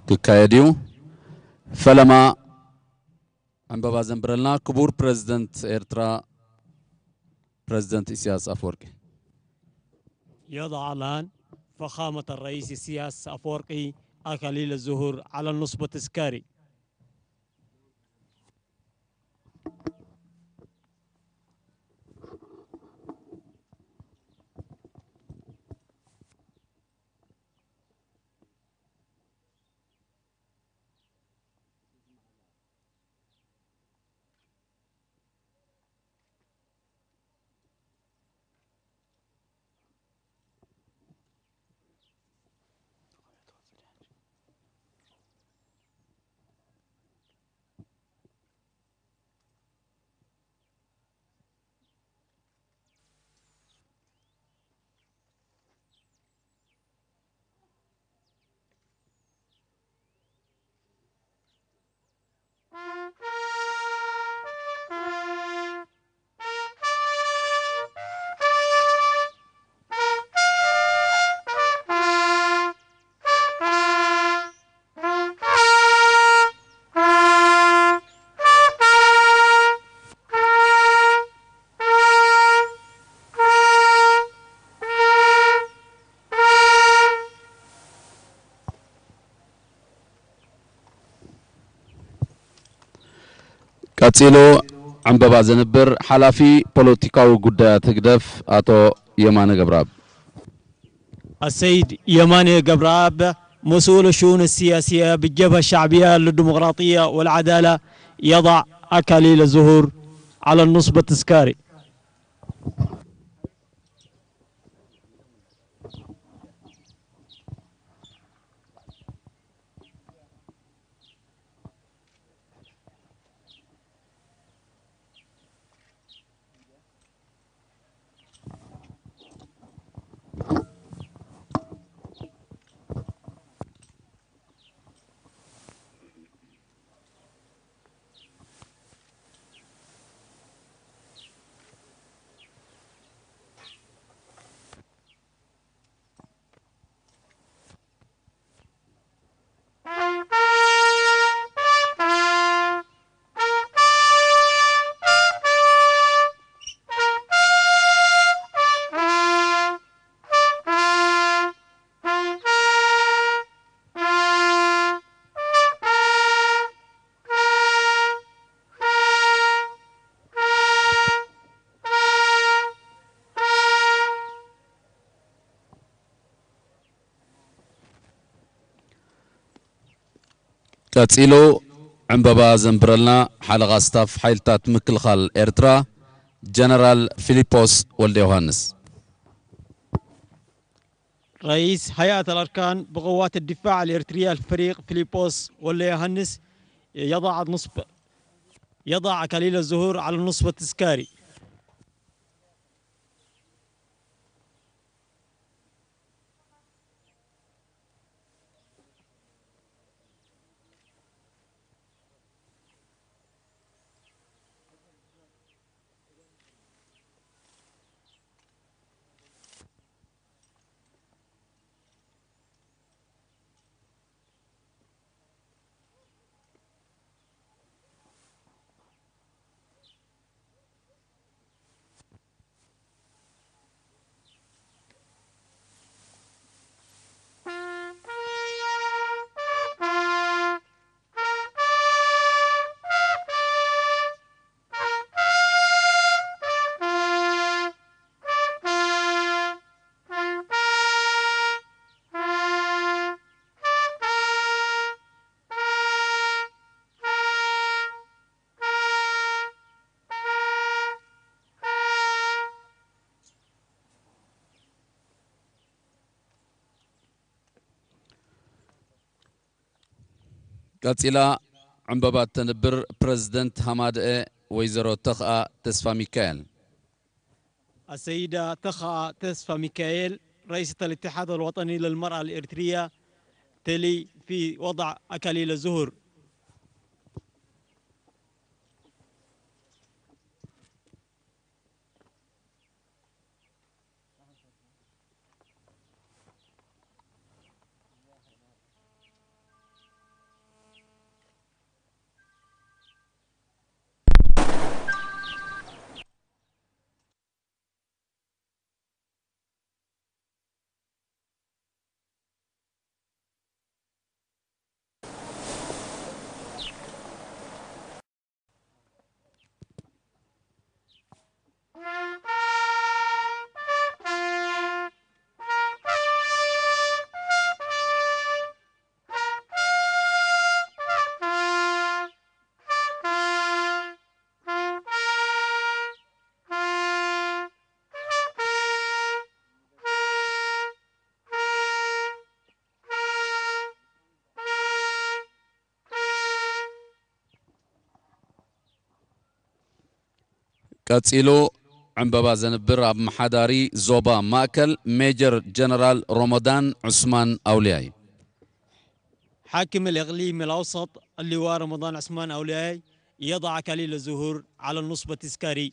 ክካየድ እዩ። ፈለማ ዕንበባ ዘንብረልና ክቡር ፕረዚደንት ኤርትራ ፕረዚደንት ኢሳያስ ኣፈወርቂ። يضع الآن فخامة الرئيس السياس أفورقي أكاليل الزهور على النصب التذكاري. ቀጺሉ ዕንበባ ዘንብር ሓላፊ ፖለቲካዊ ጉዳያት ህግደፍ ኣቶ የማነ ገብረኣብ። السيد يماني قبراب، مسؤول الشؤون السياسية بالجبهة الشعبية للديمقراطية والعدالة، يضع أكاليل الزهور على النصب التذكاري. ቀጺሉ ዕምበባ ዘንብረልና ሓለቓ ስታፍ ሓይልታት ምክልኻል ኤርትራ ጀነራል ፊሊጶስ ወልደ ዮሃንስ። رئيس هيئة الأركان بقوات الدفاع الإريترية الفريق فيليبوس ولا يوهانس يضع نصب، يضع أكاليل الزهور على النصب التذكاري. ቀጺላ ዕምበባ እተንብር ፕረዚደንት ሃማደኤ ወይዘሮ ተኽኣ ተስፋሚካኤል። السيدة تخا تسفا ميكائيل، رئيسة الاتحاد الوطني للمرأة الإريترية، تلي في وضع أكاليل الزهور. ቀጺሉ ዕምበባ ዘንብር ኣመሓዳሪ ዞባ ማእከል ሜጀር ጀነራል ሮሞዳን ዑስማን ኣውልያይ። حاكم الإقليم الأوسط اللواء رمضان عثمان أولياي يضع كليل الزهور على النصب التذكاري.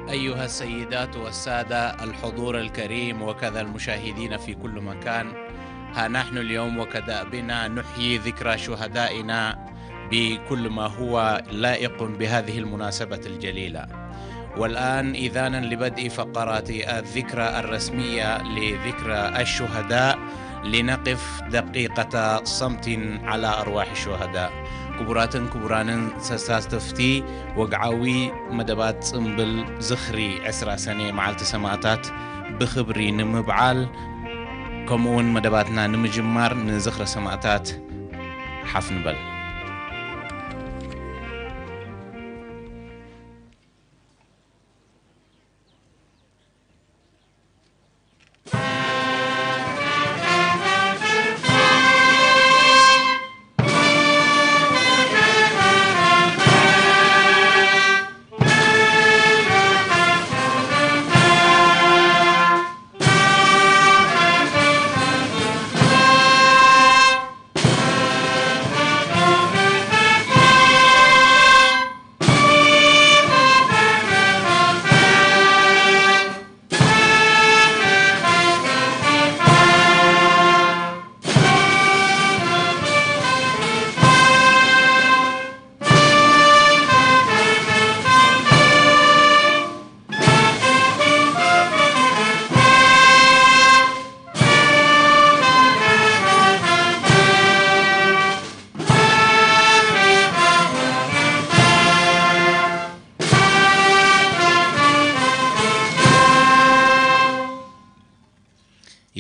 أيها السيدات والسادة، الحضور الكريم وكذا المشاهدين في كل مكان، ها نحن اليوم وكدأبنا نحيي ذكرى شهدائنا بكل ما هو لائق بهذه المناسبة الجليلة. والآن، إذانا لبدء فقرات الذكرى الرسمية لذكرى الشهداء، لنقف دقيقة صمت على أرواح الشهداء. ክቡራትን ክቡራንን ተሳተፍቲ ወግዓዊ መደባት ጽምብል ዝኽሪ ዕስራ ሰነ፣ መዓልቲ ሰማእታት ብኽብሪ ንምብዓል፣ ከምኡውን መደባትና ንምጅማር፣ ንዝኽረ ሰማእታት ሓፍ ንበል።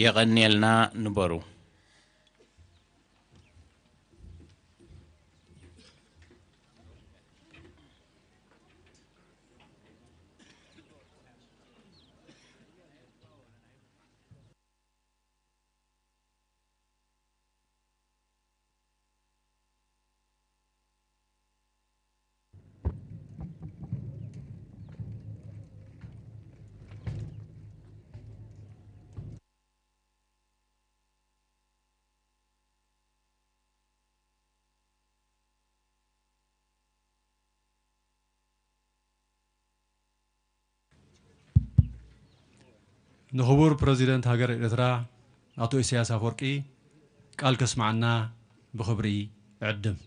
የቐንየልና፣ ንበሩ። ንኽቡር ፕረዚደንት ሃገር ኤርትራ ኣቶ ኢሳያስ ኣፈወርቂ ቃል ከስምዓና ብኽብሪ እዕድም።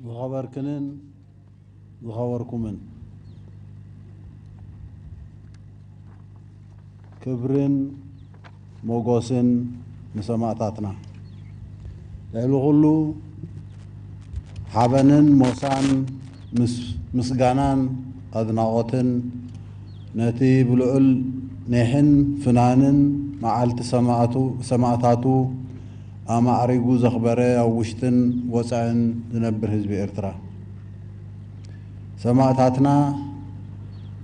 ዝኸበርክንን ዝኸበርኩምን፣ ክብርን ሞጎስን ንሰማእታትና። ልዕሊ ኩሉ፣ ሓበንን ሞሳን ምስ-፣ ምስጋናን ኣድናቖትን ነቲ ብልዑል ኒሕን ፍናንን መዓልቲ ሰማእቱ-፣ ሰማእታቱ ኣማዕሪጉ ዘኽበረ ኣብ ውሽጥን ወጻእን ዝነብር ህዝቢ ኤርትራ። ሰማእታትና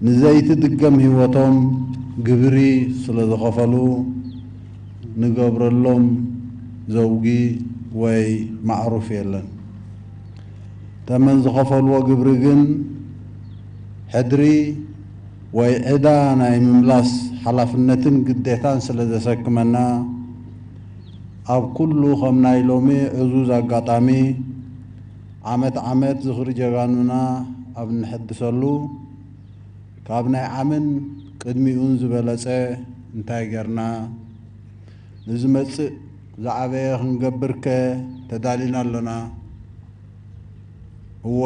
ንዘይትድገም ህይወቶም ግብሪ ስለ ዝኸፈሉ፣ ንገብረሎም ዘውጊ ወይ ማዕሩፍ የለን። ተመን ዝኸፈልዎ ግብሪ ግን ሕድሪ ወይ ዕዳ ናይ ምምላስ ሓላፍነትን ግዴታን ስለ ዘሰክመና፣ ኣብ ኩሉ ከም ናይ ሎሚ ዕዙዝ ኣጋጣሚ፣ ዓመት ዓመት ዝኽሪ ጀጋኑና ኣብ እንሕድሰሉ፣ ካብ ናይ ዓምን ቅድሚኡን ዝበለጸ እንታይ ጌርና? ንዝመጽእ ዝዓበየ ክንገብርከ ተዳሊና ኣሎና? እወ፣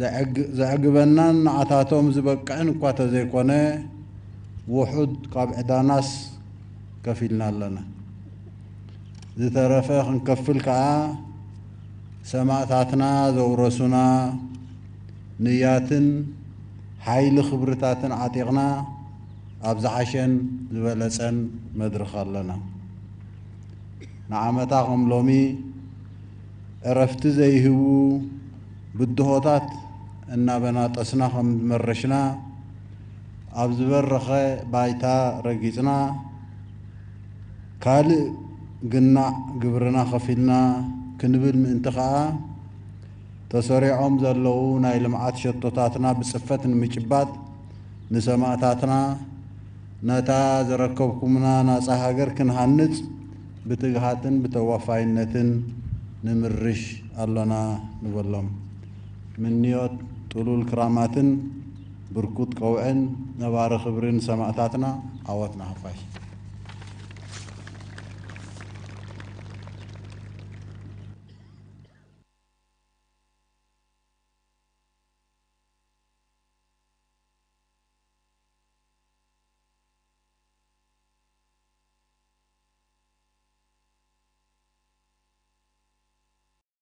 ዘዕግ-፣ ዘዕግበናን ንዓታቶም ዝበቅዕን እኳ ተዘይኮነ፣ ውሑድ ካብ ዕዳናስ ከፊልና ኣለና። ዝተረፈ ክንከፍል ከኣ፣ ሰማእታትና ዘውረሱና ንያትን ሓይሊ ክብርታትን ዓጢቕና፣ ኣብ ዝዓሸን ዝበለጸን መድረኽ ኣለና። ንዓመታ ከም ሎሚ ዕረፍቲ ዘይህቡ ብድሆታት እናበናጠስና ከም ዝመረሽና፣ ኣብ ዝበረኸ ባይታ ረጊጽና፣ ካልእ ግናዕ ግብርና ከፊልና ክንብል ምእንቲ ኸኣ፣ ተሰሪዖም ዘለዉ ናይ ልምዓት ሸቶታትና ብጽፈት ንምጭባጥ፣ ንሰማእታትና ነታ ዘረከብኩምና ናጻ ሃገር ክንሃንጽ ብትግሃትን ብተዋፋይነትን ንምርሽ ኣሎና ንበሎም። ምንዮት ጥሉል ክራማትን ብርኩት ቀውዕን ነባሪ ክብሪ ንሰማእታትና። ዓወት ንሓፋሽ።